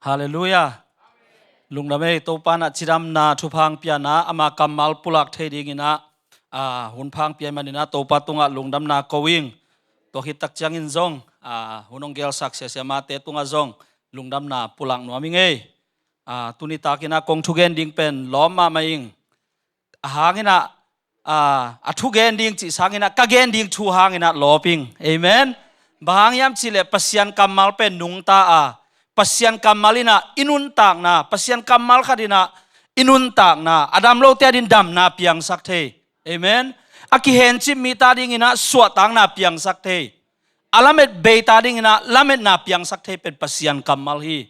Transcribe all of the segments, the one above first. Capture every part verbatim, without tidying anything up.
Halleluiah. Lungdam ei. Topa in ah cidamna thupha hong pia in ah, ama kammal pulak thei dingin ah, a, hun pha hong pia ahih manin ah Topa tungah lungdamna ko ing. Tua khit tak ciangin zong, a, hun hong gelsak siasia mate tungah zong lungdamna pulak nuam ing ei. A, tuni takin ah kong thugen ding pen lawm mahmah ing. A hangin ah, a, a thugen ding cih sangin ah ka gen ding thu hangin ah lawp ing. Amen. Bang hang hiam cih leh Pasian kammal pen nungta a, Pasian kammal in ah i nuntakna, Pasian kammal khat in ah i nuntakna, a dam lote adingin damna piangsak thei. Amen. A kihencip mite adingin ah suahtakna piangsak thei. A lamet beite adingin ah lametna piangsak thei pen Pasian kammal hi.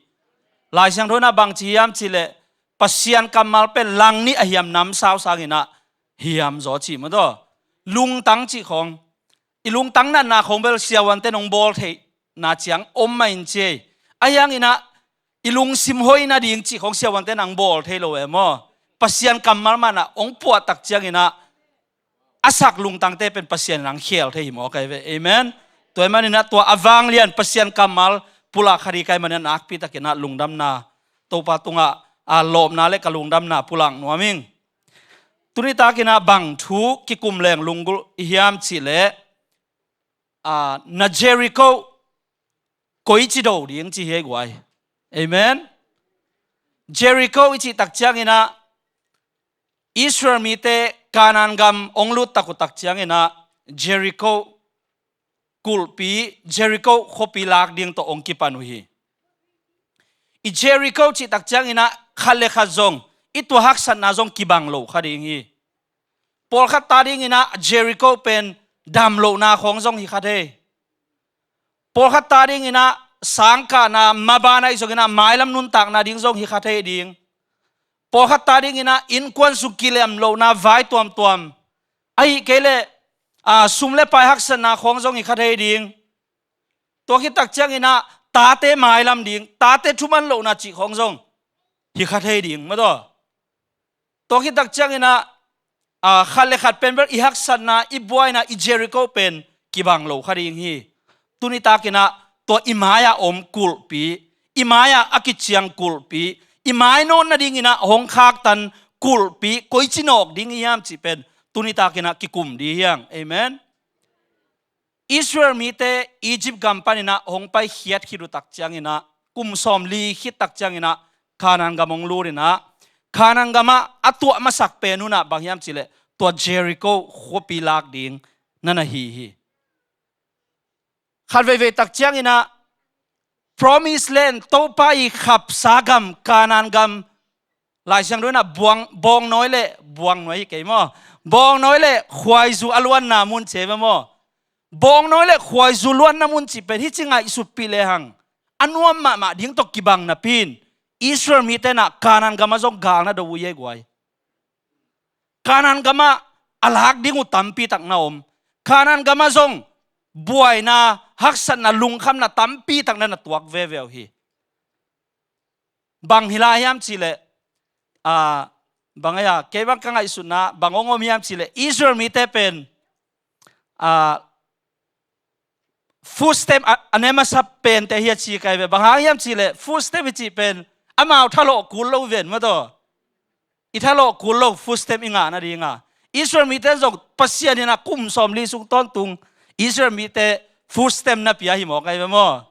Lai Siangtho in ah bang ci hiam cih leh, Pasian kammal pen lang nih a hiam namsau sangin ah hiam zaw ci maw taw. Lungtang cih khawng, i lungtang natna khawng bel siavuante in hong bawl theihna ciang om mah in ci ei. Ahi hangin ah i lungsim hoih nading cih khawng siavuante in hong bawl thei lo e maw. Pasian kammal mah in ah hong puah tak ciangin ah a sak lungtangte pen Pasian in hong khel thei hi mawk ahi ve. Amen. Tua ahih manin ah tua a vanglian Pasian kammal pulak kha ding ka hih manin ah nakpi takin ah lungdamna, Topa tungah, a, lawpna le ka lungdamna pulak nuam ing. Tuni takin ah bang thu kikum leng lunggulh i hiam cih leh, a, na Jericho koici do ding ci hi ei guai. Amen. Jericho i cih tak ciangin ah Israel mite Kanaan gam hong lut tak uh tak ciangin ah Jericho kulhpi, Jericho khuapi lak ding tawh hong kipan uh hi. I Jericho cih tak ciangin ah khat le khat zong i tuah haksatna zong kibang lo kha ding hi. Pawlkhat ta dingin ah Jericho pen dam lohna khawng zong hi kha thei. Pawlkhat ta dingin ah sangkahna, maban ahi zongin ah mailam nuntakna ding zong hi kha thei ding. Pawlkhat ta dingin ah innkuan sung kilem lohna vai tuamtuam, ahih kei leh, a, sum le pai haksatna khawng zong hi kha thei ding. Tua khit tak ciangin ah tate mailam ding, tate thuman lohna cih khawng zong hi kha thei ding maw taw. Tua khit tak ciangin ah, a, khat le khat pen bel i haksatna, i buaina, i Jericho pen kibang lo kha ding hi. Tuni takin ah tua i mai-ah om kulhpi, i mai-ah a kiciang kulhpi, i mai nawn nadingin ah hong khaktan kulhpi koici nawk ding i hiam cih pen tuni takin ah kikum ding hi hang. Amen. Israel mite Egypt gam panin ah hong paikhiat khit uh tak ciangin ah, kum sawmli khit tak ciangin ah Kanaan gam hong lut in ah, Kanaan gamah a tuah masak pen un ah bang hiam cih leh tua Jericho khuapi lak ding na na hi hi. Khat veivei tak ciangin ah Promise Land, Topa i khapsa gam, Kanaan gam, Lai Siangtho in ah buang, bawngnawi le, buangnawi hi kei maw, bawngnawi le khuaizu a luanna mun ci hi ve maw. Bawngnawi le khuaizu luanna mun cih pen hih ci ngaihsutpih lehang a nuam mahmah ding tawh kibang napi-in Israel mite in ah Kanaan gamah zong gal na do uh hi ei guai. Kanaan gamah a lak ding uh tampi tak na om. Kanaan gamah zong buaina, haksatna, lungkhamna tampi tak na na tuak veve uh hi. Bang hi lai hiam cih leh, a, bang ei a, kei bang ka ngaihsutna bang hong om hiam cih leh Israel mite pen, a, food stamp a, a ne masa pente hi a ci ka hi ve. Bang hang hiam cih leh food stamp i cih pen amau thalawh kul lo ven maw taw. I thalawh kul lo food stamp i ngah nading a. Israel mite zong Pasian in ah kum sawmli sung tawntung Israel mite food stamp na pia hi mawk ahi ve maw.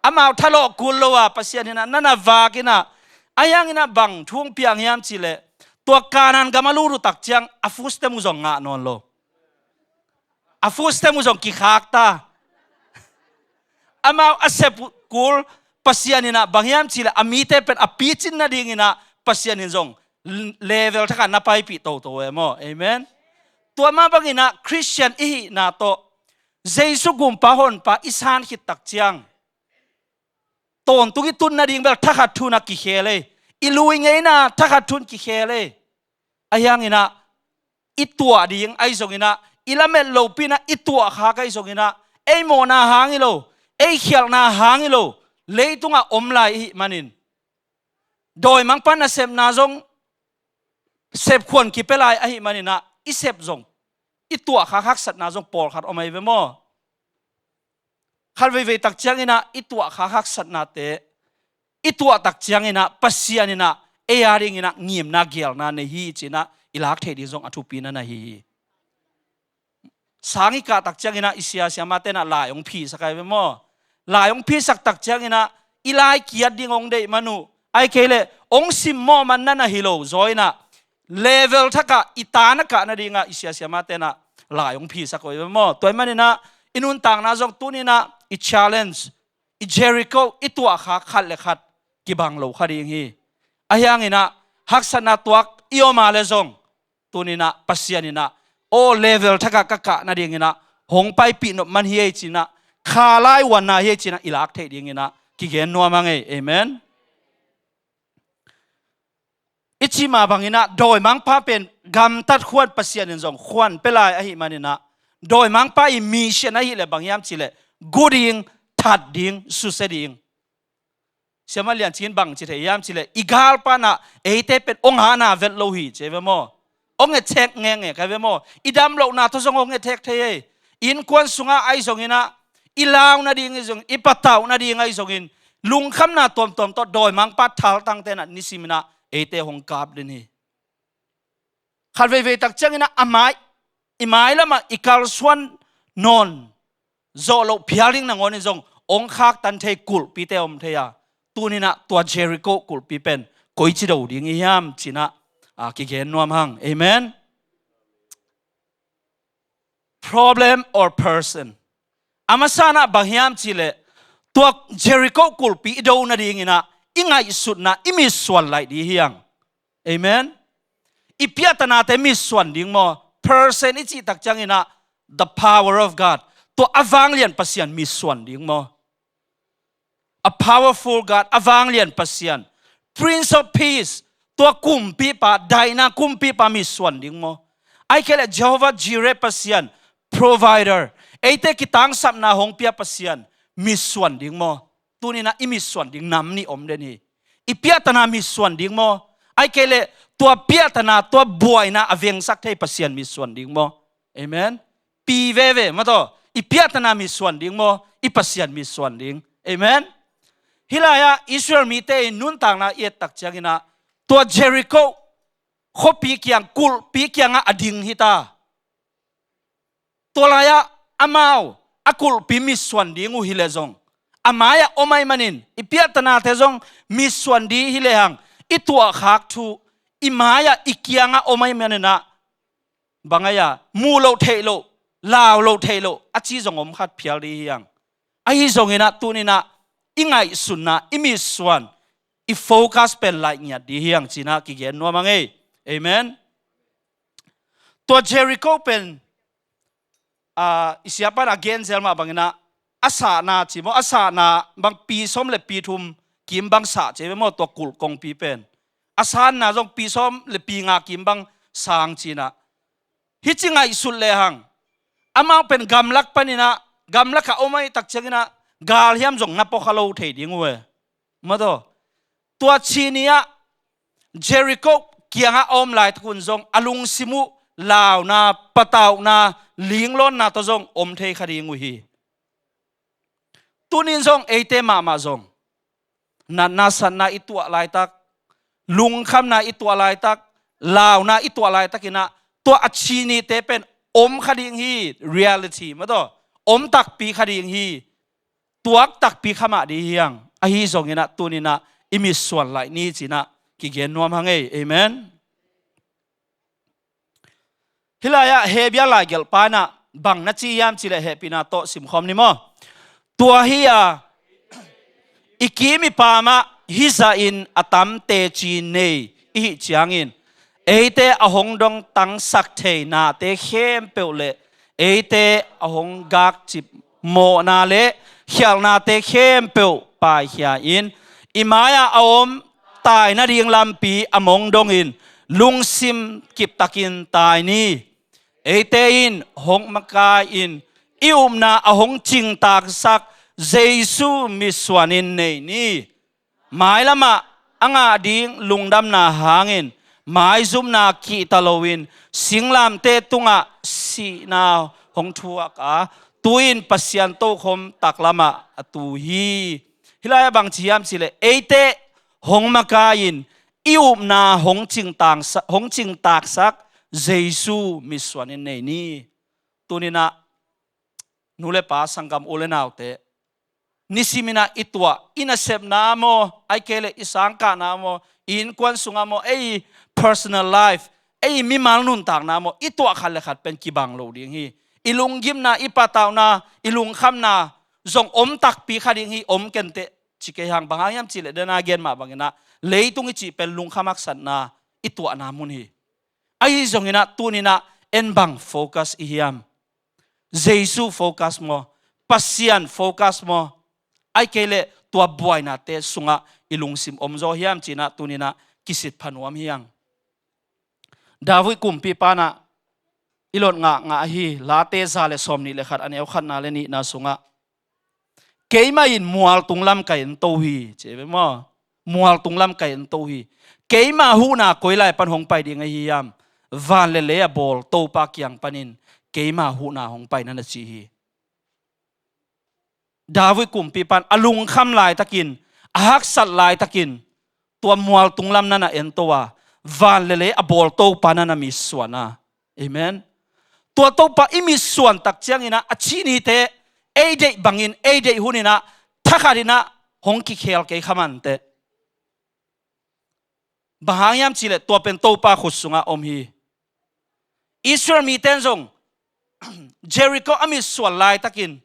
Amau thalawh kul lo a Pasian in ah na na vak in ah, ahi hangin ah bang thu hong piang hiam cih leh tua Kanaan gam a lut uh tak ciang a food stamp uh zong ngah nawn lo. A food stamp uh zong kikhak ta. Amau a sep kul Pasian in ah bang hiam cih leh a mite pen a picin nadingin ah Pasian in zong level thak ah na paipih toto e maw. Amen. Tua mah bangin ah Khristian i hihna tawh Jesu Gumpa Honpa i san khit tak ciang tawntung i tun nading bel thakhat thu-in ah kikhel ei. I lui ngeina thakhat thu-in kikhel ei. Ahi hangin ah i tuah ding ahi zongin ah, i lamet lopi-in ah i tuahkhak ahi zongin ah, ei mawhna hang hi lo, ei khialhna hang hi lo, leitungah om lai i hih manin, dawimangpa nasepna zong sepkhuan kipia lai ahih manin ah i sep zong, i tuahkhak haksatna zong pawlkhat om ahi ve maw. Khat veivei tak ciangin ah i tuahkhak haksatnate, i tuah tak cianginah Pasian inah ei a dinginah ngimna gelna nei hi cinah i lak theih ding zong a thupi na na hi hi. Sang i kah tak cianginah i siasia mate inah lai hong phisak ai ve maw? Lai hong phisak tak cianginah i lai kiat ding hong deih man uh, ai kei leh hong simmawh man na na hi lo zaw inah level thakah i tan a kah nadingah i siasia mate inah lai hong phisak uh ai ve maw? Tua ahih maninah i nuntakna zong tuninah i challenge, i Jericho i tuahkhak khat le khat kibang lo kha ding hi. Ahi hanginah haksatna tuak i om a le zong tuninah Pasian inah aw level thakah ka kah nadinginah hong paipih nop man hi ei cinah kha lai uanna hi ei cinah i lak theih dinginah kigen nuam hang ei. Amen. I cih mah banginah dawimangpa pen gamtat khuan Pasian in zong khuan pia lai ahih maninah dawimangpa i mission ahih leh bang hiam cih leh gu ding, that ding, susia ding. Siamah Lian Cing in bang ci thei hiam cih leh i galpa inah eite pen hong hana vet lo hi ci ve maw? Hong attack ngenge ka ve maw? I dam lohna tawh zong hong attack thei ei. Innkuan sungah ahi zonginah i lau nading ahi zongin, i patauh nading ahi zongin lungkhamna tuamtuam tawh dawimangpa thaltangte inah nisiminah eite hong kap den hi. Khat veivei tak cianginah a mai, i mai lamah i kalsuan nawn zawh loh phial ding nangawnin zong hong khaktan thei kulhpite a om thei a, tuninah tua Jericho kulhpi pen koici do ding i hiam cinah a kigen nuam hang. Amen. Problem or person? A masanah bang hiam cih leh tua Jericho kulhpi i do nadinginah i ngaihsutna i mitsuan laih ding hi hang. Amen. I piahtanate mitsuan ding maw? Person i cih tak cianginah the power of God, tua a vanglian Pasian mitsuan ding maw? A powerful God, a vanglian Pasian, Prince of Peace, tua kumpipa, daihna kumpipa mitsuan ding maw? Ai kei leh Jehovah Jireh Pasian, provider, eite kitangsapna hong pia Pasian mitsuan ding maw? Tuninah i mitsuan ding nam nih om den hi. I piahtana mitsuan ding maw? Ai kei leh tua piahtana, tua buaina a vengsak thei Pasian mitsuan ding maw? Amen. Pi veve maw taw, i piahtana mitsuan ding maw, i Pasian mitsuan ding? Amen. Hih lai-ah Israel mite in nuntakna i et tak cianginah tua Jericho khuapi kiang, kulhpi kiangah a ding hi ta. Tua lai-ah amau a kulhpi mitsuan ding uh hileh zong a mai-ah om ahih manin i piahtanate zong mitsuan ding hi lehang i tuahkhak thu i mai-ah i kiangah om ahih maninah bang ai-a muh loh theih loh, lau loh theih loh a ci zong om khat phial ding hi hang. Ahi zonginah tuninah i ngaihsutna, i mitsuan, i focus pen laih ngiat ding hi hang cinah kigen nuam hang ei. Amen. Tua Jericho pen, ah, i siapa in a genzel mah banginah a sahna ci maw, a sahna bang pi sawm le pi thum kim bang sah ci ve maw, tua kulh kongpi pen. A sanna zong pi sawm le pi nga kim bang sang cinah. Hih ci ngaihsut lehang amau pen gamlak paninah, gamlakah om ahih tak cianginah galhiam zong na pua kha lo thei ding uh e. Maw taw, tua ci ni-ah Jericho kiangah a om laitak un zong a lungsim uh launa, patauhna, linglawnna tawh zong om thei kha ding uh hi. Tunin zong eite mahmah zong natna satna i tuah laitak, lungkhamna i tuah laitak, launa i tuah laitakinah tua a ci nite pen om kha ding hi. Reality maw taw, om takpi kha ding hi. Tuak takpi kha mah ding hi hang. Ahi zonginah tuninah i mitsuan laih ni cinah kigen nuam hang ei. Amen. Hih lai-ah Hebru laigelhpa inah bang na ci hiam cih leh hehpihna tawh simkhawm ni maw? Tua hi-a i kim i pamah hih zahin a tam teci nei i hih ciangin eite a hong dongtangsak thei nate khempeuh le eite a hong gakcip mawhna le khialhnate khempeuh paikhia-in i mai-ah a om tai nading lampi a mong dongin lungsim kiptakin tai ni. Eite in hong makai-in i upna a hong cingtaaksak Jesu mitsuanin nei ni. Mailamah a ngah ding lungdamna hangin maizumna kihta loin singlamteh tungah sihna hong thuak a, tu-in Pasian tokhom taklamah a tu hi. Hih lai-ah bang ci hiam cihleh, eite hong makai-in i upna hong cingtaksa-, hong cingtaksak Jesu mitsuan in nei ni. Tuninah nu le pa, sanggam, u le naute, nisiminah i tuah, i nasepna maw, ahih kei leh i sangkahna maw, i innkuan sungah maw, ei personal life, ei mimal nuntakna maw, i tuah khat le khat pen kibang lo ding hi. I lunggimna, i patauhna, i lungkhamna zong om takpi kha ding hi, om kenteh ci kei hang. Bang hang hiam cihleh, den a gen mah banginah, leitung i cih pen lungkham haksatna i tuahna mun hi. Ahi zonginah tuninah en bang focus i hiam? Jesu focus maw, Pasian focus maw, ahih kei leh tua buainate sungah i lungsim omzaw hiam cinah tuninah kisit pha nuam hi hang. David kumpipa inah i lot ngahngah ahi Late za le sawmnih le khat, a neu khatna le nihna sungah, "Keimah in mualtung lam ka ento hi," ci ve maw. "Mualtung lam ka ento hi. Keima huhna koi lai pan hong pai ding ahi hiam? Van le lei a bawl Topa kiang panin keima huhna hong pai," na na ci hi. David kumpipa in a lungkham laitakin, a haksat laitakin, tua mualtung lam na na ento a, van le lei a bawl Topa na na mitsuan a. Amen. Tua Topa i mitsuan tak cianginah a ci nite, ei deih bangin, ei deih huninah, thakhatinah hong kikhel kei kha manteh. Bang hang hiam cihleh, tua pen Topa khut sungah om hi. Israel mite in zong Jericho a mitsuan laitakin,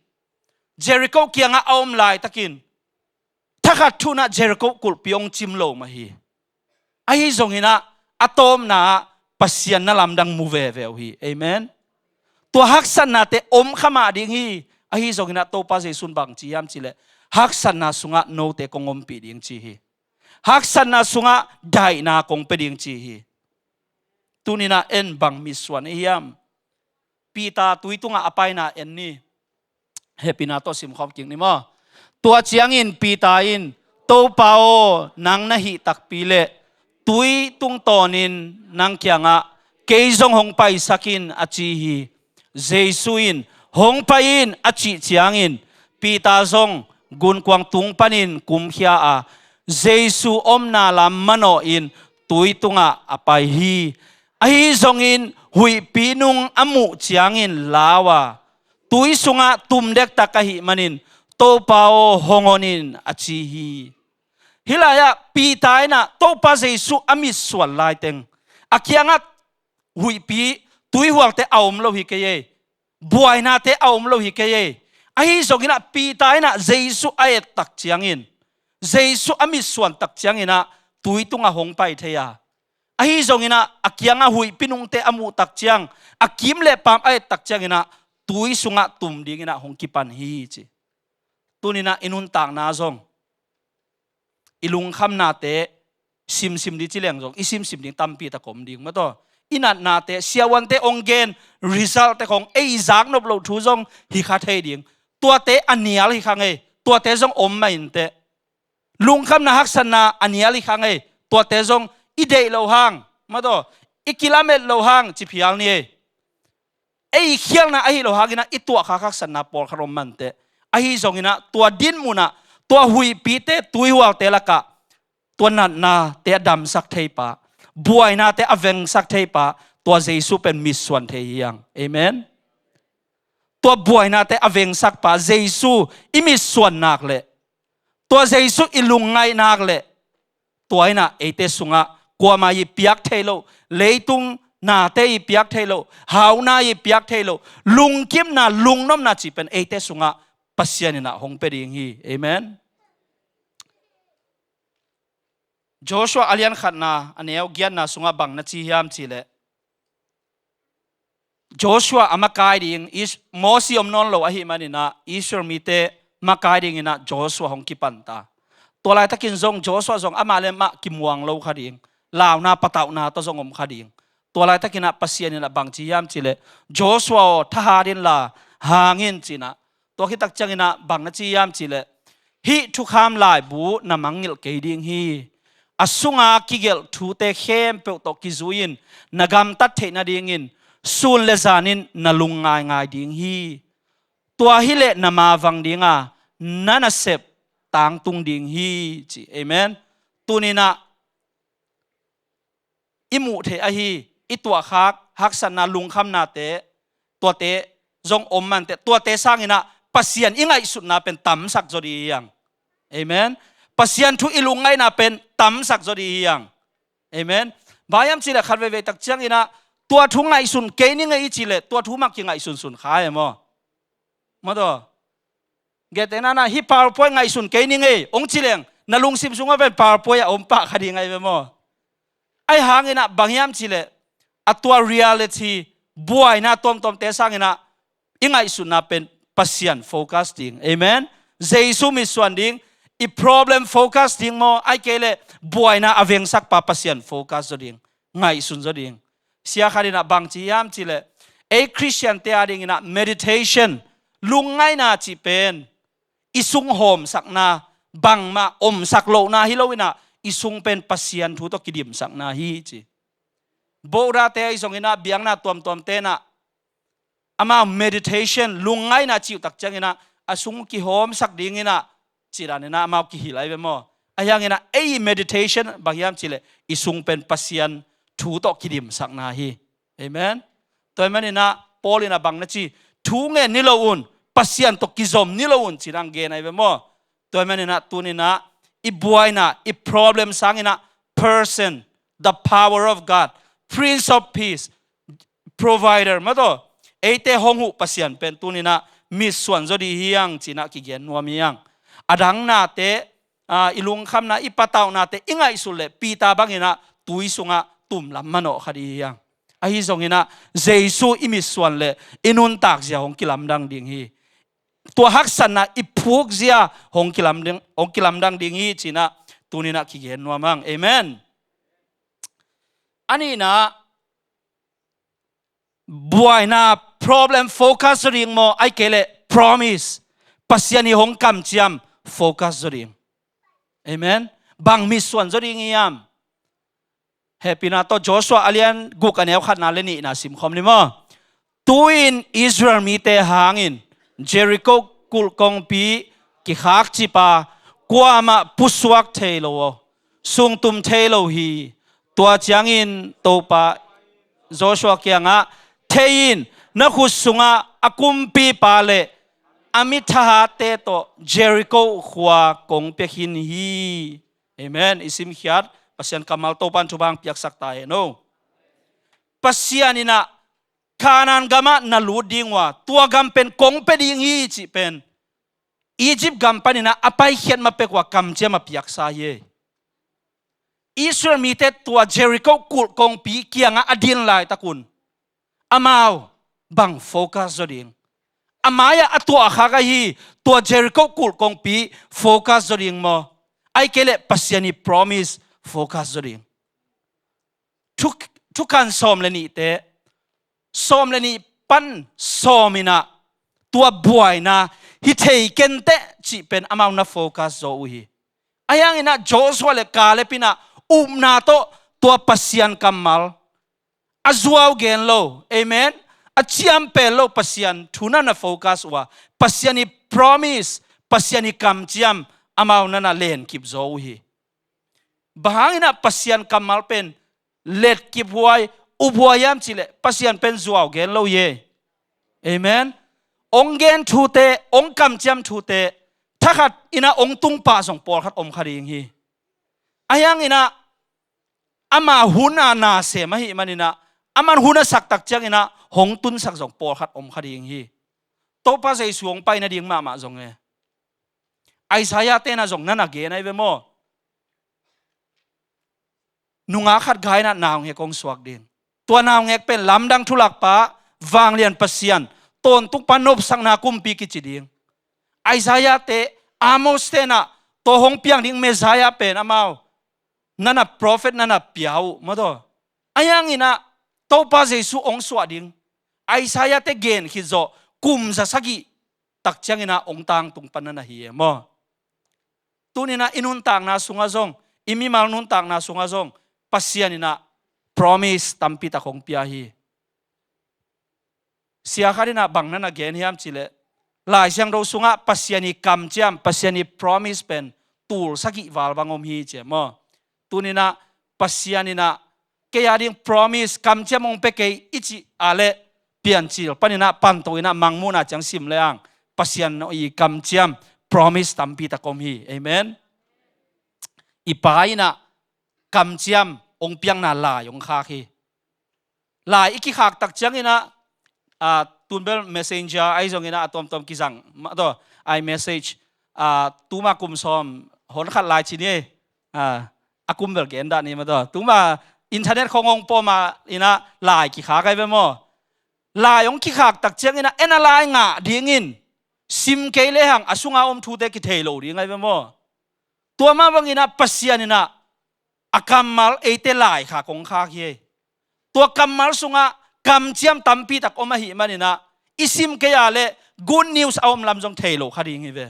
Jericho kiangah a om laitakin, thakhat thunah Jericho kulhpi hong cim lo mah hi. Ahi zonginah a tawpna-ah Pasian na lamdang mu veve uh hi. Amen. Tua haksatnate om kha mah ding hi. Ahi zonginah Topa Jesu in bang ci hiam cihleh, haksatna sungah note kong ompih ding ci hi. Haksatna sungah daihna kong pia ding ci hi. Tuninah en bang mitsuan i hiam? Peter tui tungah a paina en ni. Hehpihna tawh simkhawm kik ni maw. Tua ciangin Peter in, "Topa aw, nang na hih takpi leh tui tungtawnin nang kiangah kei zong hong paisak in," a ci hi. Jesu in, "Hong pai in," a cih ciangin Peter zong gunkuang tung panin kumkhia a, Jesu omna lam manawhin tui tungah a pai hi. Ahi zongin huihpi nung a muh ciangin lau a, tui sungah tum dektak ahih manin, "Topa aw, hong hon in," a ci hi. Hih lai-ah Peter inah Topa Jesu a mitsuan laiteng, a kiangah huihpi, tuihualte a om lo hi kei ei. Buainate a om lo hi kei ei. Ahi zonginah Peter inah Jesu a ettak ciangin, Jesu a mitsuantak cianginah tui tungah hong pai thei a. Ahi zonginah a kiangah huihpi nungte a muhtak ciang, a kim le paam a ettak cianginah tui sungah tum dinginah hong kipan hi ci. Tuninah i nuntakna zong, i lungkhamnate simsim ding ci leng zong, i simsim ding tampi tak om ding mah tawh. I natnate, siavuante hong gen, result te khong ei zaknop loh thu zong hi kha thei ding. Tuate a nial hi kha ngei, tuate zong om mah inteh. Lungkhamna haksatna a nial hi kha ngei, tuate zong i deih loh hang mah tawh, i kilamet loh hang ci phial ni ei. Ei khialna ahi lo hanginah i tuahkhak haksatna pawlkhat om manteh. Ahi zonginah tua dinmunah, tua huihpite, tuihualte lakah tua natnate a damsak theipa, buainate a vengsak theipa, tua Jesu pen mitsuan thei hi hang. Amen. Tua buainate a vengsakpa Jesu i mitsuan nak leh, tua Jesu i lungngaih nak leh, tua inah eite sungah kuama i piak thei loh, leitung nate i piak thei loh, hauna i piak thei loh, lungkimna, lungnopna cih pen eite sungah Pasian inah hong pia ding hi. Amen. Joshua a lian khatna, a neu giatna sungah bang na ci hiam cihleh, Joshua a makai ding, Is-, Mosi om nawn lo ahih maninah Israel mite makai dinginah Joshua hong kipanta. Tua laitakin zong Joshua zong amah le amah kimuang lo kha ding, launa patauhna tawh zong om kha ding. Tua laitakinah Pasian inah bang ci hiam cihleh, "Joshua aw, thahat inla, hang in," cinah, tua khitak cianginah bang na ci hiam cihleh, "Hih thukham laibu na mangngilh kei ding hi. A sunga kigelh thute khempeuh tawh kizui-in na gamtat theih nadingin sun le zanin na lung ngaingai ding hi. Tua hileh na mavang dinga na nasep tangtung ding hi ci. Amen. Tuninah i muh theih ahi, i tuahkhak haksatna, lungkhamnate, tuate zong om manteh, tuate sanginah Pasian i ngaihsutna pen tamsak zaw dih hi hang. Amen. Pasian thu i lungngaihna pen tamsak zaw dih hi hang. Amen. Bang hiam cihleh khat veivei tak cianginah tua thu ngaihsun kei ni ngei i cihleh tua thu mah kingaihsunsun kha e maw? Maw taw. Gete nanah hih PowerPoint ngaihsun kei ni ngei hong ci leng na lungsim sungah pen PowerPoint a om pah kha ding ahi ve maw? Ahi hanginah bang hiam cihleh a tua reality, buaina tuamtuamte sanginah i ngaihsutna pen Pasian focus ding. Amen. Jesu mitsuan ding, i problem focus ding maw, ahi kei leh buaina a vengsak pa Pasian focus zaw ding, ngaihsun zaw ding. Sia khatinah bang ci hiam cihleh ei Khristiante a dinginah meditation, lungngaihna cih pen i sung hawmsakna, bangmah omsak lohna hi loinah i sung pen Pasian thu tawh kidimsakna hi ci. Bohdate ahi zonginah biakna tuamtuam tenah amau meditation, lungngaihna cih uh tak cianginah a sung kihawmsak dinginah cih daninah amau kihilh ahi ve maw? Ahi hanginah ei meditation bang hiam cihleh i sung pen Pasian thu tawh kidimsakna hi. Amen. Tua hi maninah Paul inah bang na ci, thu ngen ni lo un, Pasian tawh kizom ni lo un ci-in hong gen ahi ve maw? Tua hi maninah tuninah i buaina, i problem sanginah person, the power of God, Prince of Peace, provider, maw taw, eite hong huh Pasian pen tuninah mitsuan zaw dih hi hang ci-inah kigen nuam hi hang. A dang nate, a, i lungkhamna, i patauhnate i ngaihsut leh Peter banginah tui sungah tumlam manawh kha dih hi hang. Ahi zonginah Jesu i mitsuan leh i nuntak zia hong kilamdang ding hi. Tua haksatna i phuk zia hong kilamdang, hong kilamdang ding hi ci-inah tuninah kigen nuam hang. Amen. A nihna, buaina, problem focus zaw ding maw, ahi kei leh promise, Pasian i hong kamciam focus zaw ding. Amen. Bang mitsuan zaw ding hiam? Hehpihna tawh Joshua a lian guk, a neu khatna le nihna simkhawm ni maw? Tu-in Israel mite hangin Jericho kulh kongpi kikhak cipa kuamah pusuak thei lo aw, sungtum thei lo hi. Tua ciangin Topa Joshua kiangah, thei in, na khut sungah a kumpipa le a mi thahatte tawh Jericho khua kong pia khin hi. Amen. I simkhiat Pasian kammal Topa in thupha hong piaksak ta hen aw. Pasian inah Kanaan gamah na lut ding uh a, tua gam pen kong pia ding hi cih pen Egypt gam paninah a paikhiat ma pek uh a kamciam a piaksa hi. Israel mite tua Jericho kulh kongpi kiangah a din laitakun amau bang focus zaw ding? A mai-ah a tuahkhak ahi tua Jericho kulh kongpi focus zaw ding maw, ahi kei leh Pasian i promise focus zaw ding? Thu, thukan sawm le nihte, sawm le nih pan sawm inah tua buaina hi thei kenteh cih pen amau na focus zaw uh hi. Ahi hanginah Joshua le Caleb inah upna tawh tua Pasian kammal, a zuau gen lo, amen, a ciampel lo Pasian thu na na focus uh a, Pasian i promise, Pasian i kamciam amau na na lenkip zaw uh hi. Bang hanginah Pasian kammal pen letkip huai, up huai hiam cihleh Pasian pen zuau gen lo hi. Amen. Ong gen thute, ong kamciam thute thakhat inah ong tungpah zong pawlkhat om kha ding hi. Ahi hanginah ama hun a na sem ahih maninah aman hun a sak tak cianginah hong tunsak zong pawlkhat om kha ding hi. Topa Jesu hong pai nading mahmah zong e, Isaiah tenah zong na na gen ahi ve maw? Nungak khat gai inah naungek hong suak ding. Tua naungek pen lamdang thulakpa, vanglian Pasian, tawntung pa, nopsakna kumpi kici ding. Isaiah te, Amos tenah tua hong piang ding Messiah pen amau na na prophet na na pia uh maw taw. Ahi hanginah Topa Jesu hong suah ding Isaiah te gen khit zawh kum za sagih tak cianginah ong tangtung pan na na hi e maw? Tuninah i nuntakna sungah zong, i mimal nuntakna sungah zong Pasian inah promise tampi tak hong pia hi. Sia khat inah bang na na gen hiam cihleh, Lai Siangtho sungah Pasian i kamciam, Pasian i promise pen tul sagih val bang om hi ci maw. Tuninah Pasian inah kei a ding promise, kamciam hong pia kei i cih a leh Piancil paninah panto inah Mangmuhna ciang sim le ang Pasian i kamciam, promise tampi tak om hi. Amen. I Pa inah kamciam hong piakna lai hong khak hi. Lai i kikhak tak cianginah, a, tunbel messenger ahi zonginah a tuamtuam kizang mah tawh, iMessage, a, tuma kum sawm hon khat lai ci ni, a, a kum bel gen dah ni mah tawh. Tuma internet khong hong pawm a inah lai kikhak ahi ve maw. Lai hong kikhak tak cianginah en a lai ngah dingin sim kei lehang a sunga om thute kithei lo ding ahi ve maw. Tua mah banginah Pasian inah a kammal eite laikhak hong khak hi. Tua kammal sungah kamciam tampi tak om ahih maninah i sim kei a leh good news a om lam zong thei lo kha ding hi ve.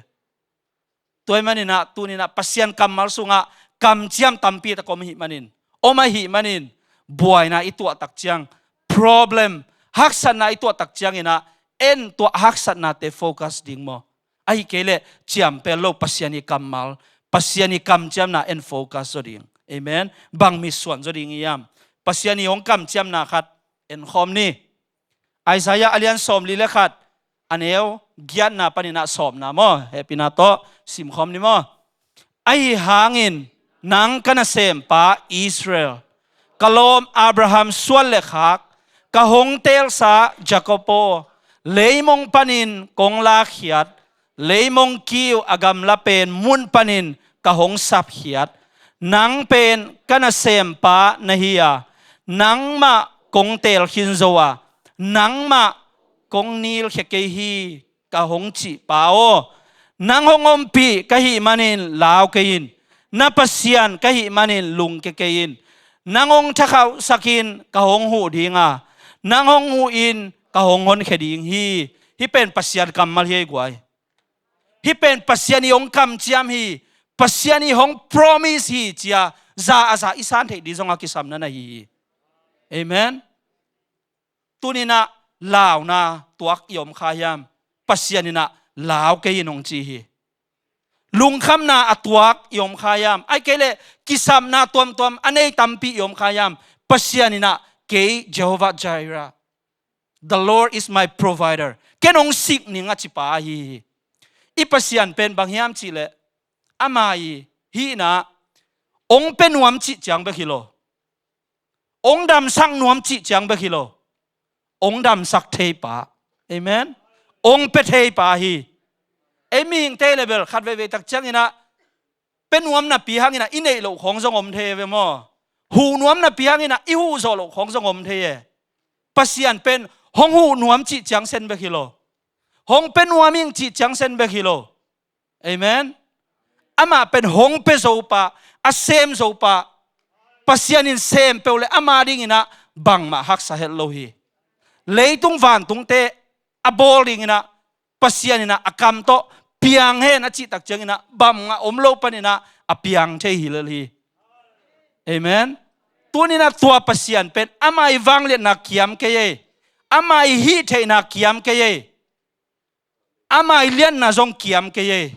Tua ahih maninah tuninah Pasian kammal sungah kamciam tampi tak om ahih manin, om ahih manin buaina i tuah tak ciang, problem, haksatna i tuah tak cianginah en tua haksatnate focus ding maw. Ahi kei leh ciampel lo Pasian i kammal, Pasian i kamciamna en focus zaw ding. Amen. Bang mitsuan zaw ding i hiam? Pasian i hong kamciamna khat en khawm ni. Isaiah a lian sawmli le khat, a neu giatna paninah sawmna maw, hehpihna tawh sim khawm ni maw. Ahi hangin nang ka nasempa Israel, ka lawm Abraham suan le khak, ka hong teelsa Jacob aw, leimong panin kong lakkhiat, leimong kiu a gamla pen mun panin ka hong sapkhiat. Nang pen ka nasempa na hi a, nangmah kong teel khin zo a, nangmah kong nilkhia kei hi, ka hong cih pa aw. Nang hong ompih ka hih manin lau kei in, na Pasian ka hih manin lungkia kei in. Nang hong thakhauhsakin ka hong huh ding a, nang hong huhin ka hong honkhia ding hi. Hih pen Pasian kammal hi ei guai. Hih pen Pasian i hong kamciam hi. Pasian i hong promise hi cia za a za i san theih ding zong a kisamna na hi hi. Amen. Tuninah launa tuak i om kha hiam? Pasian inah lau kei in hong ci hi. Lungkhamna a tuak i om kha hiam? Ahi kei leh kisamna tuamtuam a nei tampi i om kha hiam? Pasian inah kei Jehovah Jireh, the Lord is my provider, ken hong sik ning a ci pa ahi hi. I Pasian pen bang hiam cihleh ama i hihna hong pia nuam cih ciang bek hi lo. Hong damsak nuam cih ciang bek hi lo. Hong damsak thei pa. Amen. Hong pia thei pa hi. Ei mihingte le bel khat veivei tak cianginah pia nuam napi hanginah i neih loh khawng zong om thei e ve maw. Huh nuam napi hanginah i huh zawh loh khawng zong om thei e. Pasian pen hong huh nuam cih ciang sen bek hi lo. Hong pia nuam ing cih ciang sen bek hi lo. Amen. Amah pen hong pia zo pa, a sem zo pa. Pasian in sem peuh le ama dinginah bangmah haksa het lo hi. Leitung vantungte a bawl dinginah Pasian inah a kam tawh piang hen a cih tak cianginah bangmah om lo paninah a piang thei hi lel hi. Amen. Tuninah tua Pasian pen ama i vangliatna kiam kei ei. Ama i hih theihna kiam kei ei. Ama i lianna zong kiam kei ei.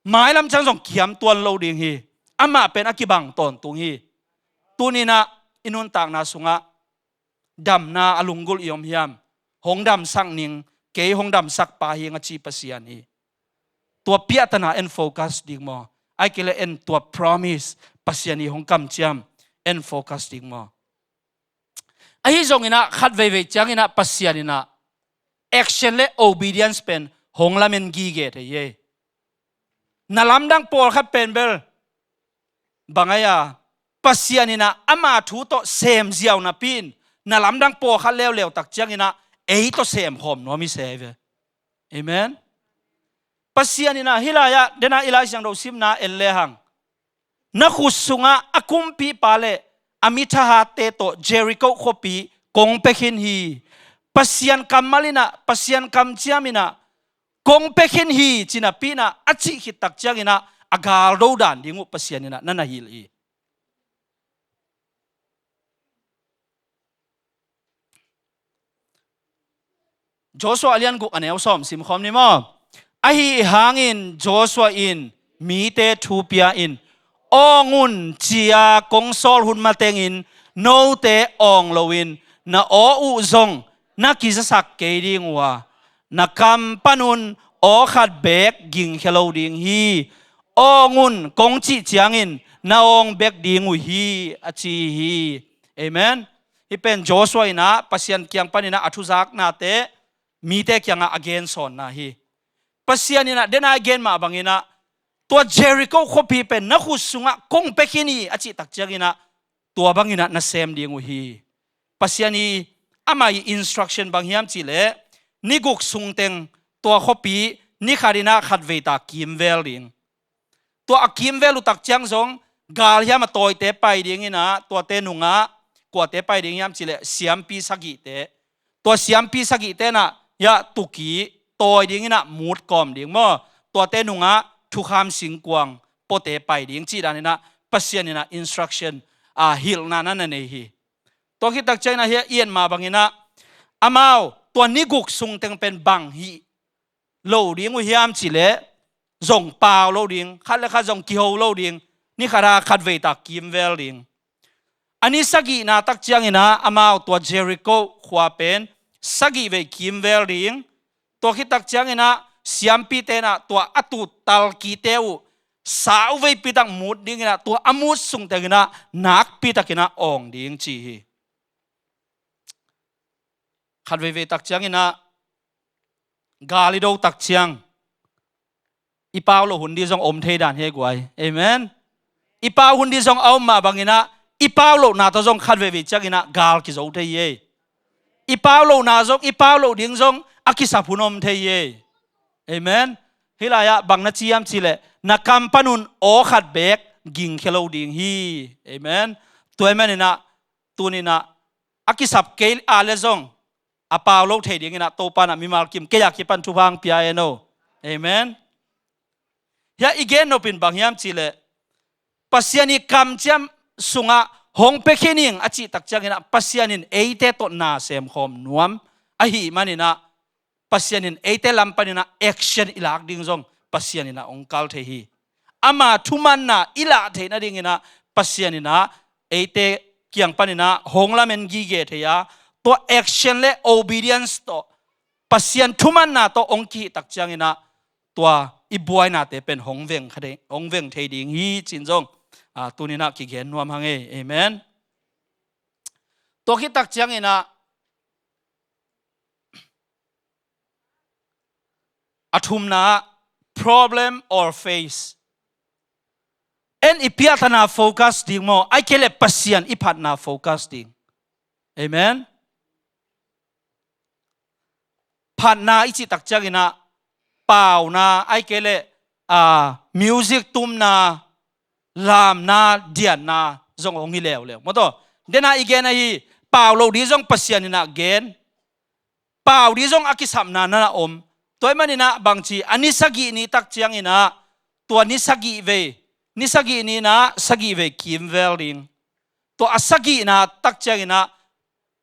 Mailam ciang zong kiam tuan lo ding hi. Amah pen a kibang tawntung hi. Tuninah i nuntakna sungah damna a lunggulh i om hiam? Hong damsak ning, kei hong damsak pa hi ing a ci Pasian hi. Tua piahtana en focus ding maw. Ahi kei leh en tua promise, Pasian i hong kamciam en focus ding maw. Ahi zonginah khat veivei cianginah Pasian inah action le obedience pen hong lamen gige thei hi. Na lamdang pawlkhat pen bel bang ai a, Pasian inah ama thu tawh sem ziau napi in na lamdang pawlkhat leuleu tak cianginah ei tawh sem khawm nuam hi se hi ve. Amen. Pasian inah hih lai-ah dena i Lai Siangtho simna en lehang, na khut sungah a kumpipa le a mi thahatte tawh Jericho khuapi kong pia khin hi. Pasian kammal inah, Pasian kamciam inah kong pia khin hi ci napi inah a cih khit tak cianginah a galdo dan ding uh Pasian inah na na hilh hi. Joshua a lian guk a neu sawm simkhawm ni maw? Ahi hangin Joshua in mite thu pia in, "Awng un," ci-a kong sawl hun matengin note awng loin na aw uh zong na kizasak kei ding uh a, na kam panun aw khat beek gingkhia lo ding hi. "Awng un," kong cih ciangin na awng bek ding uh hi, a ci hi. Amen. Hih pen Joshua in ah Pasian kiang panin ah a thuzaknate mite kiangah a gensawnna hi. Pasian in ah dena a gen mah bangin ah, "Tua Jericho khuapi pen na khut sungah kong pia khin hi," a cih tak ciangin ah tua bangin ah na sem ding uh hi. Pasian i, ama i instruction bang hiam cih leh, ni guk sungteng tua khuapi ni khatin ah khatvei ta kimvel ding. Tua a kimvel uh tak ciang zong gal hiam a tawite pai dingin ah, tuate nungah kuate pai ding hiam cih leh siampi sagihte. Tua siampi sagihte in ah, hiah tuki tawi dingin ah mut kawm ding maw? Tuate nungah thukham singkuang puate pai ding cih danin ah Pasian in ah instruction, a, hilhna na na nei hi. Tua khit tak ciangin ah hiah i et mah bangin ah, amau tua ni guk sungteng pen bang hih lo ding uh hiam cih leh, zong pau lo ding, khat le khat zong kiho lo ding, ni khat a khatvei ta kimvel ding. A ni sagihna tak ciangin ah amau tua Jericho khua pen sagihvei kimvel ding. Tua khit tak ciangin ah siampite in ah tua a tut talkite uh sauveipi tak mut dingin ah, tua a mut sungteng in ah nakpi takin ah awng ding ci hi. Khatveivei tak ciangin ah gal i do tak ciang, i pau loh hun ding zong om thei dan hi ei guai. Amen. I pau hun ding zong a om mah bangin ah, i pau lohna tawh zong khatveivei ciangin ah gal kizo thei hi ei. I pau lohna zong, i pau loh ding zong a kisap hun om thei hi ei. Amen. Hih lai-ah bang na ci hiam cih leh, na kam panun aw khat beek gingkhia lo ding hi. Amen. Tua ahih manin ah, tuni-in ah a kisap kei a leh zong a pau lo thei dingin ah Topa in ah mimal kim kei a kipan thupha hong pia hen aw. Amen. Hiah i gen nop in bang hiam cih leh, Pasian i kamciam sungah hong pia khin ing a cih tak ciangin ah Pasian in eite tawh na semkhawm nuam ahih manin ah, Pasian in eite lam panin ah action i lak ding zong Pasian in ah hong kal thei hi. Ama thumanna i lah theih nadingin ah Pasian in ah eite kiang panin ah hong lamen gige thei a, tua action le obedience tawh, Pasian thumanna tawh hong kihih tak ciangin ah, tua i buainate pen hong veng kha ding, hong veng thei ding hi ci-in zong, a, tuni-in ah kigen nuam hang ei. Amen. Tua khit tak ciangin ah, a thumna, problem or faith. En i piahtana focus ding maw, ahih kei leh Pasian i phatna focus ding. Amen. Phatna i cih tak ciangin ah, pauna, ahih kei leh, a, music tumna, lamna, diatna zong hong hi leuleu. Maw taw, dena i gen ahi, pau loh ding zong Pasian in ah gen, pau ding zong a kisapna na na om. Tua ahih manin ah bangci, a ni sagih ni tak ciangin ah, tua ni sagihvei, ni sagih ni-in ah sagihvei kimvel ding. Tua a sagihna tak ciangin ah,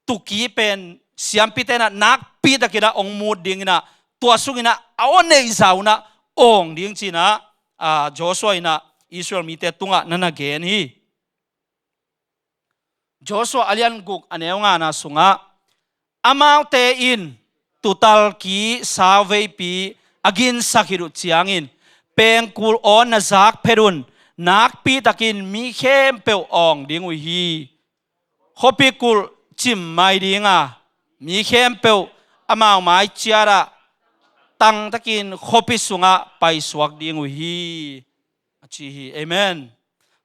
tuki pen siampite in ah nakpi takin ah hong mut dingin ah, tua sungin ah a aw neih zah un ah awng ding ci-in ah, a, Joshua in ah Israel mite tungah na na gen hi. Joshua a lian guk a neu ngana sungah, amaute in tutalki sauveipi a ginsak khit uh ciangin, pengkul awn na zak phet un, nakpi takin mi khempeuh awng ding uh hi. Khuapi kulh cim mai ding a, mi khempeuh amau mai ciat ah tangtakin khuapi sungah paisuak ding uh hi, a ci hi. Amen.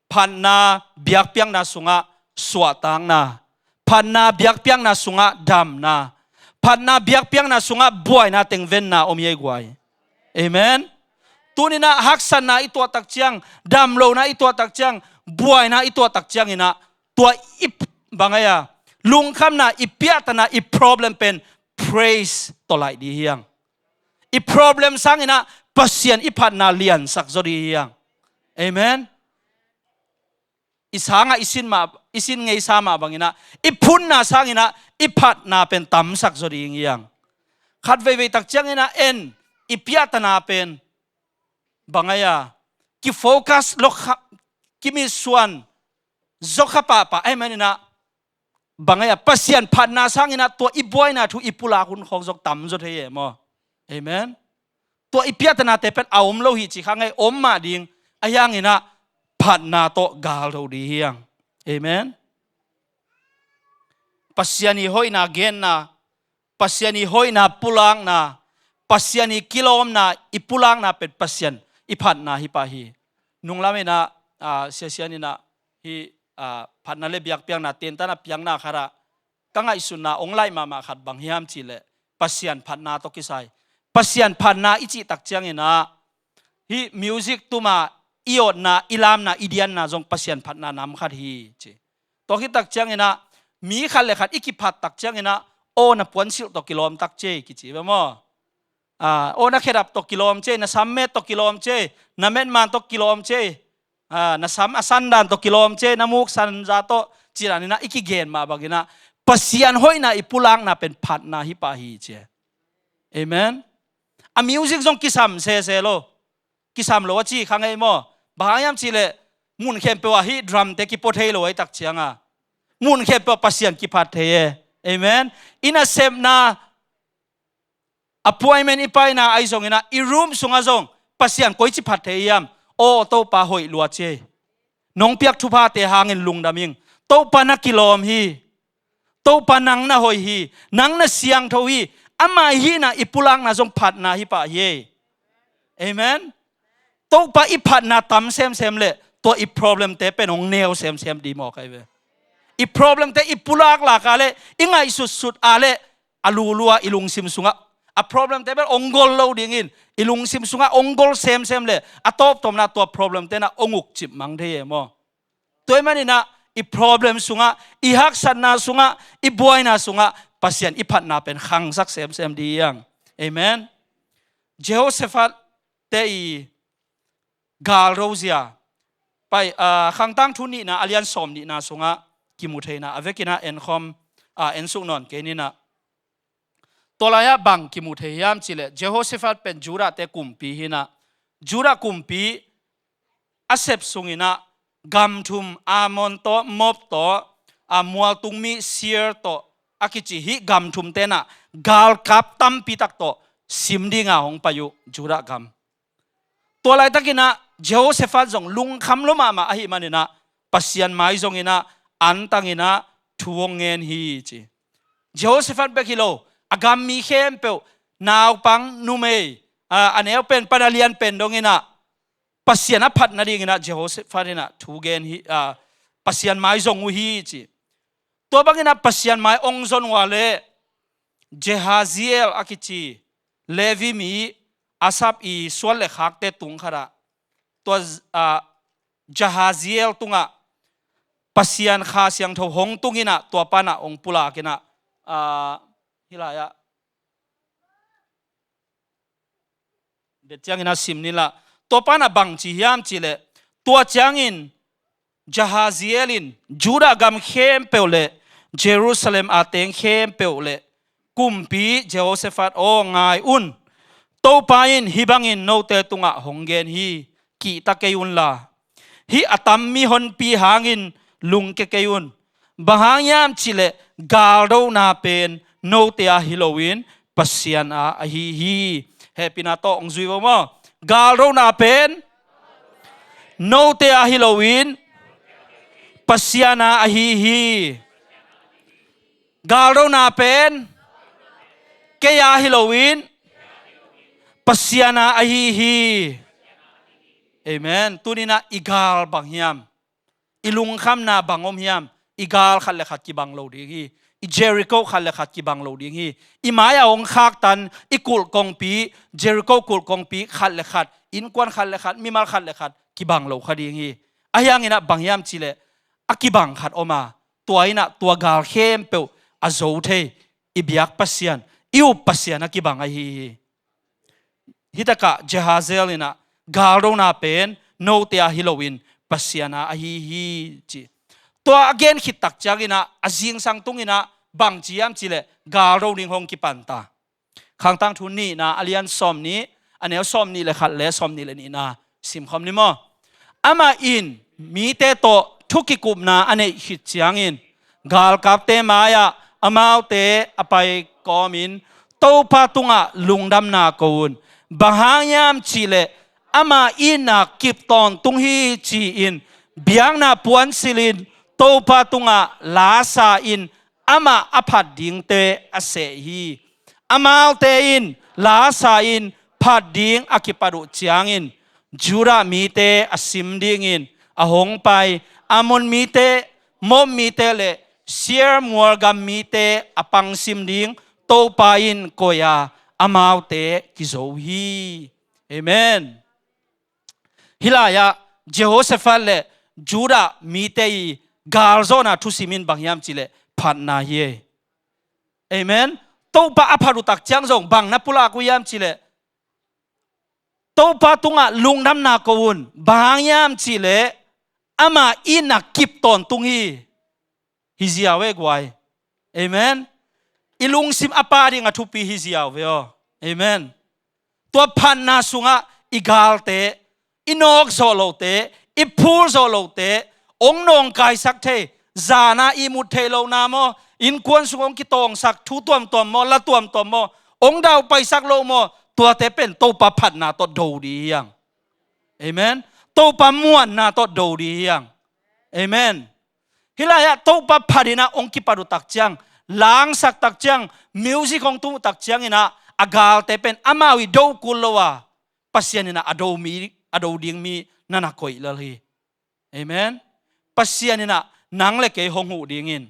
Phatna biakpiakna sungah suahtakna, phatna biakpiakna sungah damna, phatna biakpiakna sungah buaina teng venna om hi ei guai. Amen. Tuni-in ah haksatna i tuah tak ciang, damlohna i tuah tak ciang, buaina i tuah tak ciangin ah, tua i p-, bang ai a, lungkhamna, i piahtana, i problem pen praise tawh laih ding hi hang. I problem sangin ah Pasian i phatna liansak zaw ding hi hang. Amen. I sangah i sin mah, i sin ngeisa mah bangin ah, i phunna sangin ah i phatna pen tamsak zaw ding hi hang. Khat veivei tak ciangin ah en i piahtana pen bang ai a kifocus lok kha, kimitsuan zo kha pahpah ahih manin ah bang ai a Pasian phatna sangin ah tua i buaina thu i pulak hun khawng zong tam zaw thei e maw? Amen. Tua i piahtanate pen a om lo hi ci kha ngei, om mah ding, ahi hangin ah phatna tawh gal lo ding hi hang. Amen. Pasian i hoihna genna, Pasian i hoihna pulakna, Pasian i kilawmna i pulakna pen Pasian i phatna hi pah hi. Nunglam in ah, ah, Sia Sian in ah hih, ah, phatna le biakpiakna tentan a piakna khat ah ka ngaihsutna hong laih mahmah khat bang hiam cih leh Pasian phatna tawh kisai. Pasian phatna i cih tak ciangin ah hih music tuma i awtna, i lamna, i dianna zong Pasian phatna nam khat hi ci. Tua khit tak ciangin ah mi khat le khat i kiphat tak ciangin ah aw na puansilh tawh kilawm tak cei kici ve maw? Ah, aw na khedap tawh kilawm cei, na sam met tawh kilawm cei, na metman tawh kilawm cei, ah, na sam a sandan tawh kilawm cei, na muk sanza tawh ci dan in ah i kigen mah bangin ah Pasian hoihna i pulakna pen phatna hi pah hi ci. Amen. A music zong kisam sese lo. Kisam lo a ci kha ngei maw? Bang hang hiam cih leh mun khempeuh ah hih drum te kipua thei lo ahi tak ciang a, mun khempeuh ah Pasian kiphat thei e. Amen. I nasepna appointment i paina ahi zongin ah i room sungah zong Pasian koici phat thei hiam? Aw Topa hoih lua ci ei. Nong piak thuphate hangin lungdam ing. Topa na kilawm hi. Topa nang na hoih hi. Nang na siangtho hi. Ama i hihna i pulakna zong phatna hi pah hi ei. Amen. Topa i phatna tam semsem leh tua i problemte pen hong neu semsem ding maw kai ve. I problemte i pulaklak a leh i ngaihsutsut a leh a lulua i lungsim sungah a problemte pen hong gol lo dingin i lungsim sungah hong gol semsem leh a tawptawpna tua problemte na hong ukcip mang thei e maw? Tua ahih manin ah i problem sungah, i haksatna sungah, i buaina sungah Pasian i phatna pen khangsak semsem ding hi hang. Amen. Jehoshaphat te i galdo zia pai, ah, Khangtangthu nihna a lian sawm nihna sungah kimu theina a vekin ah enkhawm, ah, ensuk nawn kei ni in ah. Tua lai-ah bang kimu thei hiam cih leh Jehoshaphat pen Judah te kumpi hi in ah, Judah kumpi a sep sungin ah gam thum, Ammon tawh, Moab tawh, ah, mualtung mi Seir tawh a kici hih gam thum ten ah galkap tampi tak tawh sim dinga hong pai uh Judah gam. Tua laitakin ah Jehoshaphat zong lungkham lua mahmah ahih manin ah Pasian mai zongin ah antangin ah thu hong ngen hi ci. Jehoshaphat bek hi lo, a gam mi khempeuh, naupang, numei, a, a neu pen pan a lian pen dongin ah Pasian a phat nadingin ah Jehoshaphat in ah thu gen hi, a, Pasian mai zong uh hi ci. Tua bangin ah Pasian mai hong zon uh a leh Jehaziel a kici Levi mi Asaph i suan le khakte tung khat ah tua, a, Jehaziel tungah Pasian Kha Siangtho hong tungin ah tua pan ah hong pulakin ah, a, hih lai-ah det ciangin ah sim ni lah. Tua pan ah bang ci hiam cih leh, tua ciangin Jehaziel in Judah gam khempeuh le Jerusalem a teng khempeuh le kumpi Jehoshaphat aw, ngai un. Topa in hih bangin note tungah hong gen hi, kihta kei unla. Hih a tam mihonpi hangin lungkia kei un. Bang hang hiam cih leh galdona pen note a hi loin Pasian a ahi hi. Hehpihna tawh hong zui vo maw. Galdona pen note a hi loin Pasian a ahi hi. Galdona pen kei a hi loin Pasian a ahi hi. Amen. Tuni-in ah i gal bang hiam? I lungkhamna bang om hiam? I gal khat le khat kibang lo ding hi. I Jericho khat le khat kibang lo ding hi. I mai-ah hong khaktan i kulh kongpi, Jericho kulh kongpi khat le khat, innkuan khat le khat, mimal khat le khat kibang lo kha ding hi. Ahi hangin ah bang hiam cih leh a kibang khat om a, tua in ah tua gal khempeuh a zo thei i biak Pasian, i up Pasian a kibang ahi hi. Hih takah Jehaziel in ah galdona pen note a hi loin Pasian a ahi hi ci. Tua a gen khit tak ciangin ah a zingsang tungin ah bang ci hiam cih leh galdo ding hong kipan ta. Khangtang Thu nihna a lian sawm nih, a neu sawm nih le khat le sawm nih le nihna simkhawm ni maw. Amah in mite tawh thu kikupna a neih khit ciangin galkapte mai-ah amaute a pai kawmin Topa tungah lungdamna ko un. Bang hang hiam cihleh ama itna kip tawntung hi ci-in biakna puan silhin Topa tungah la sa-in amah a phat dingte a seh hi. Amaute in la sa-in phat ding a kipat uh ciangin Judah mite a sim dingin a hong pai Ammon mite, Moab mite le Seir mualgam mite a pangsim ding Topa in koih a amaute kizo hi. Amen. Hih lai-ah Jehoshaphat le Judah mite i galzawhna thusim in bang hiam cihleh phatna hi ei. Amen. Topa a phat uh tak ciang zong bang na pulak uh hiam cihleh Topa tungah lungdamna ko un. Bang hang hiam cihleh ama itna kip tawntung hi. Hi ziau ve guai. Amen. I lungsim a pa ding a thupi hi ziau ve aw. Amen. Tua phatna sungah i galte, i nawk zawh lote, i phul zawh lote, hong nawngkaisak thei, zana i mut theih lohna maw, innkuan sung hong kitawngsak thu tuamtuam maw, la tuamtuam maw, hong daupaisak loh maw, tuate pen Topa phatna tawh do dih hiang. Amen. Topa muanna tawh do dih hiang. Amen. Hih lai-ah Topa phat inah hong kipat uh tak ciang, langsak tak ciang, music hong tung uh tak ciang inah a galte pen amau i do kul lo a, Pasian inah a do mi, a do ding mi na na koih lel hi. Amen. Pasian inah nang le kei hong huh dingin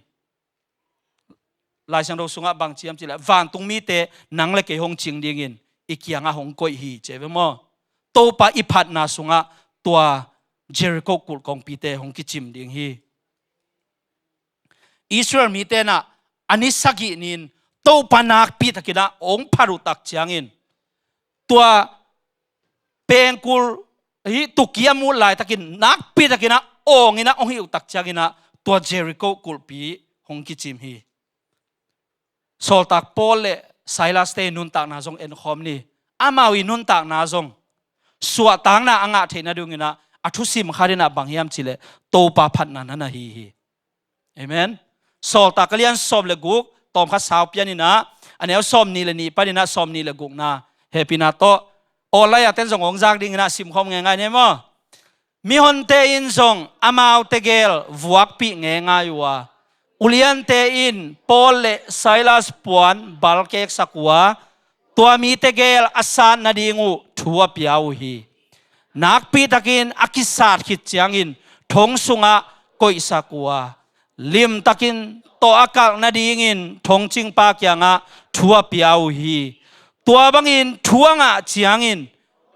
Lai Siangtho sungah bang ci hiam cihleh vantung mite nang le kei hong cing dingin i kiangah hong koih hi ci ve maw. Topa i phatna sungah tua Jericho kulh kongpite hong kicim ding hi. Israel mite inah a ni sagih ni-in Topa nakpi takinah hong phat uh tak ciangin tua pengkul hi tukia mut laitakin nakpi takinah awng inah hong hih uh tak cianginah tua Jericho kulhpi hong kicim hi. Sawltak Paul le Silas te i nuntakna zong enkhawm ni. Amau i nuntakna zong suahtakna a ngah theihna dinginah a thusim khat inah bang hiam cihleh Topa phatna na na hi hi. Amen. Sawltak a lian sawm le guk, tawmkhat sau pian inah a neu sawm nih le nih pan inah sawm nih le gukna hehpihna tawh online ah ten zong hong zak dinginah simkhawm ngeingai ni maw. Mihonte in zong amaute gel vuakpih ngeingai uh a, uliante in Paul le Silas puan balkeksak uh a, tua mite gel a sat nading uh thu a pia uh hi. Nakpi takin a kisat khit ciangin thong sungah koihsak uh a, limtakin tawh a kalh nadingin thongcingpa kiangah thu a pia uh hi. Tua bangin thu a ngah ciangin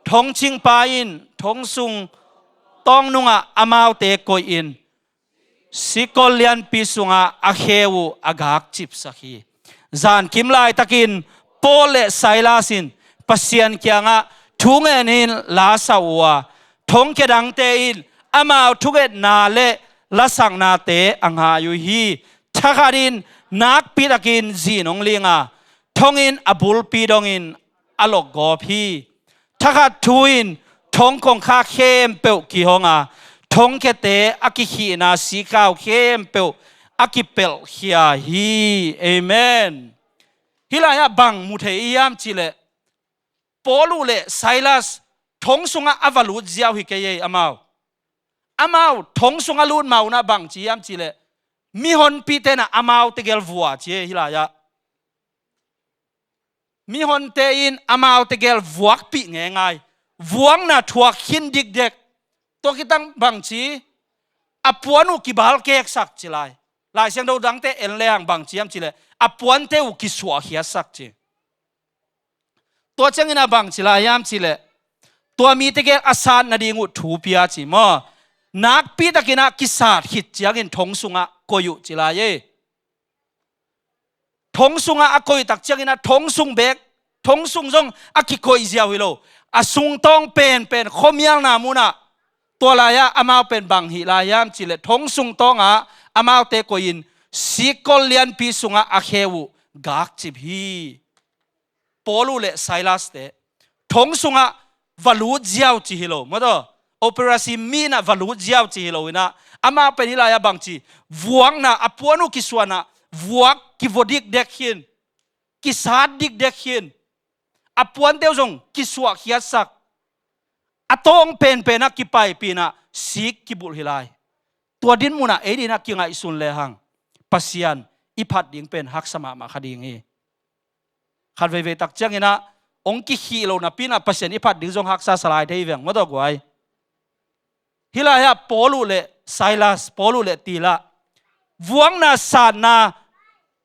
thongcingpa in thong sung tawngnungah amaute koihin sikol lianpi sungah a khe uh a gakcipsak hi. Zankim laitakin Paul le Silas in Pasian kiangah thungenin la sa uh a, thongkia dangte in amau thungetna le lasaknate a ngai uh hi. Thakhat in nakpi takin zin hong ling a, thong in a bulpi dongin a lokgawp hi. Thakhat thu in thong kongkhak khempeuh kihong a, thongkiate a kikhihna sikhau khempeuh a kipelhkhia hi. Amen. Hih lai-ah bang mu thei i hiam cihleh Paul uh le Silas thong sungah a va lut ziau hi kei ei amau. Amau thong sungah lut ma unah bang ci hiam cihleh mihonpihte inah amaute gel vua ci ei hih lai-ah. Mihonte in amaute gel vuakpih ngeingai, vuakna thuak khin dikdek. Tua khitang bang ci, a puan uh kibalkeksak ci lai. Lai Siangtho dangte en lehang bang ci hiam cihleh a puante uh kisuahkhiatsak ci. Tua ciangin a bang ci lai hiam cihleh tua mite gel a sat nading uh thu pia ci maw. Nakpi takinah kisat khit ciangin thong sungah koih uh ci lai e. Thong sungah a koih tak cianginah thong sung bek, thong sung zong a kikoih ziau hi lo. A sungtawng penpen khuamialna munah tua lai-ah amau pen bang hih lai hiam cihleh thong sungtawngah amaute koihin sikkol lianpi sungah a khe uh gakcip hi. Paulu le Silaste thong sungah va lut ziau ci hi lo, mataw, operasi mi inah va lut ziau ci hi lo inah, amah pen hih lai-ah bangci, vuakna, a puan uh kisuanah vuak kivua dikdek khin, kisat dikdek khin, a puante uh zong kisuahkhiatsak, a tawng penpenah kipaipih inah sik kibulh hi lai. Tua dinmunah ei dinah kingaihsun lehang Pasian i phat ding pen haksa mahmah kha ding hi. Khat veivei tak cianginah hong kikhih lo napi inah Pasian i phat ding zong haksa sa lai thei veng, mataw guai. Hih lai-ah Paulu le Silas, Paulu le Tila, vuakna, satna,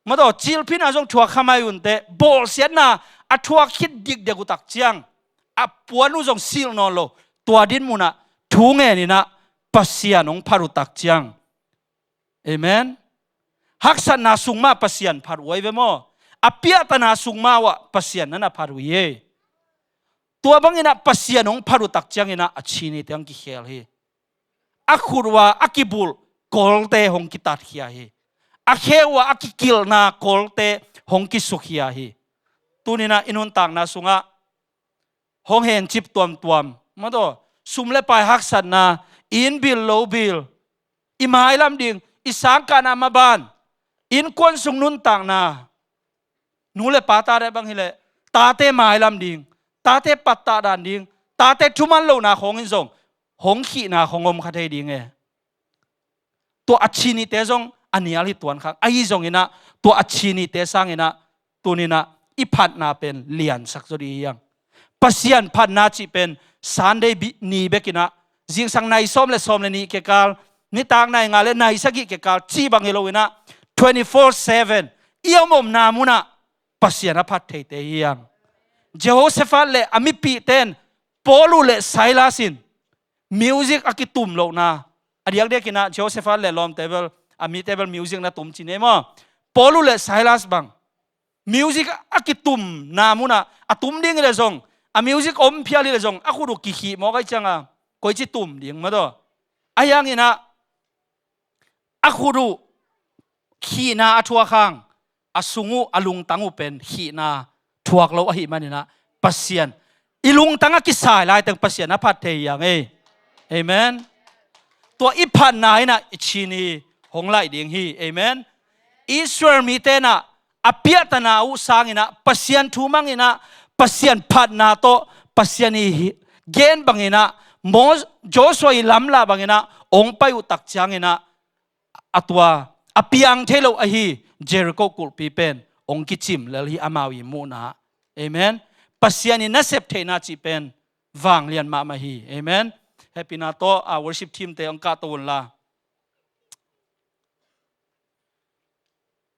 mataw, cilphina zong thuak kha mai unteh, bawlsiatna a thuak khit dikdek uh tak ciang a puan uh zong silh nawn lo. Tua dinmunah thu ngen inah Pasian hong phat uh tak ciang, amen, haksatna sung mah Pasian phat uh ahi ve maw? A piahtana sung mah uh ah Pasian na na phat uh hi. Tua banginah Pasian hong phat uh tak cianginah a chinite hong kikhel hi. A khut uh a a kibulh kolte hong kitatkhia hi. A khe uh a a kikilhna kolte hong kisukhia hi. Tuninah i nuntakna sungah hong hencip tuamtuam, mataw, sum le pai haksatna, inn bil lo bil, i mailam ding, i sangkahna maban, innkuan sung nuntakna, nu le pa tate bang hileh tate mailam ding, tate pattah dan ding, tate thuman lohna khawngin zong hong khihna khawng om kha thei ding e. Tua a chinite zong a nial hi tuan khang. Ahi zonginah tua a chinite sanginah tuninah i phatna pen liansak zaw dih hiang. Pasian phatna cih pen Sunday bi-, ni bekinah, zingsang nai sawm le sawm le nih kekal, nitak nai nga le nai sagih kekal cih bang hi loinah, twenty-four seven i a omomna munah Pasian a phat theite hiang. Jehoshaphat le a mipihte in Paulu le Silas in music a kitum lohna, a diakdiakinah Jehoshaphat le lawmte bel, a mite bel music na tum ci nei maw? Paulu le Silas bang music a kitumna munah a tum ding hileh zong, a music om phial hileh zong a khut uh kikhih mawk ahi cianga koici tum ding, mataw. Ahi hanginah a khut uh khihna a thuak hang, a sung uh, a lungtang uh pen khihna thuak lo ahih maninah Pasian, i lungtang a kisai laiteng Pasian a phat thei hiang ei. Amen. Tua i phatna inah i chin hi hong laih ding hi. Amen. Israel mite inah a piahtana uh sanginah Pasian thu manginah Pasian phatna tawh Pasian i hi-, gen banginah Mo-, Joshua i lamlah banginah hong pai uh tak cianginah a tua a piang thei lo ahi Jericho kulhpi pen hong kicim lel hi amau i muhna. Amen. Pasian i nasep theihna cih pen vanglian mahmah hi. Amen. Hehpihna tawh a worship team te hong kahto unla.